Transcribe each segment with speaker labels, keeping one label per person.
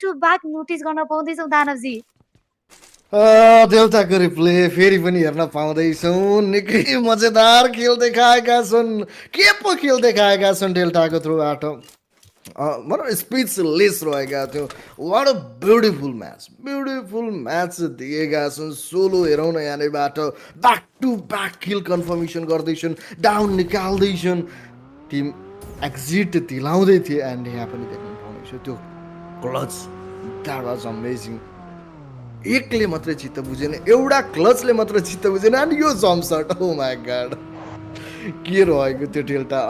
Speaker 1: To back notice गर्न पाउँदैछौँ दानवजी।
Speaker 2: देउताको replay फेरि पनि हेर्न पाउँदैछौँ। निकै मजेदार खेल देखाएका छन्। के पो खेल देखाएका छन् डेल्टाको थ्रुबाट। मतलब स्पिचलेस रहेका थियौँ। वाट अ ब्युटिफुल म्याच दिएका छन्। सोलो हेरौँ न यहाँनिरबाट back to back kill confirmation गर्दैछन्, डाउन निकाल्दैछन्, टिम एक्जिट दिलाउँदै थिए। एन्ड यहाँ पनि देख्न पाउनेछ त्यो क्लच, द्याट वाज अमेजिङ। एकले मात्रै चित्त बुझेन, एउटा क्लचले मात्र चित्त बुझेन। अनि यो jump short, oh my god, के रहेको त्यो डेल्टा।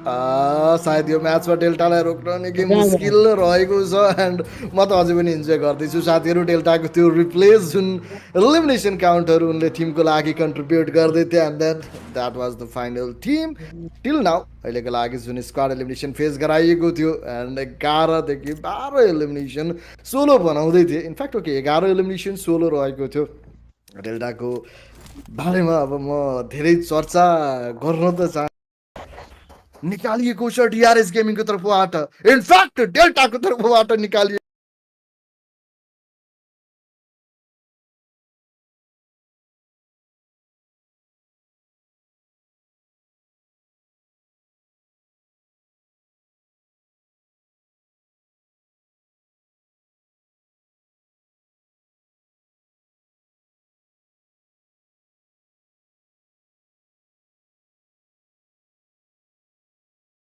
Speaker 2: सायद यो म्याचमा डेल्टालाई रोक्न निकै मुस्किल रहेको छ। एन्ड म त अझै पनि इन्जोय गर्दैछु साथीहरू। डेल्टाको त्यो रिप्लेस जुन एलिमिनेसन काउन्टहरू उनले टिमको लागि कन्ट्रिब्युट गर्दै थिए। And then that was the final team till now. अहिलेको लागि जुन स्क्वाड एलिमिनेसन फेस गराइएको थियो, एन्ड 11 देखि 12 एलिमिनेसन सोलो बनाउँदै थिए। इनफ्याक्ट ओके 11 एलिमिनेसन सोलो रहेको थियो। डेल्टाको बारेमा अब म धेरै चर्चा गर्न त चाहन्छु। निकालिएको छ डिआरएस गेमिङको तर्फबाट, इनफ्याक्ट डेल्टाको तर्फबाट निकालिएको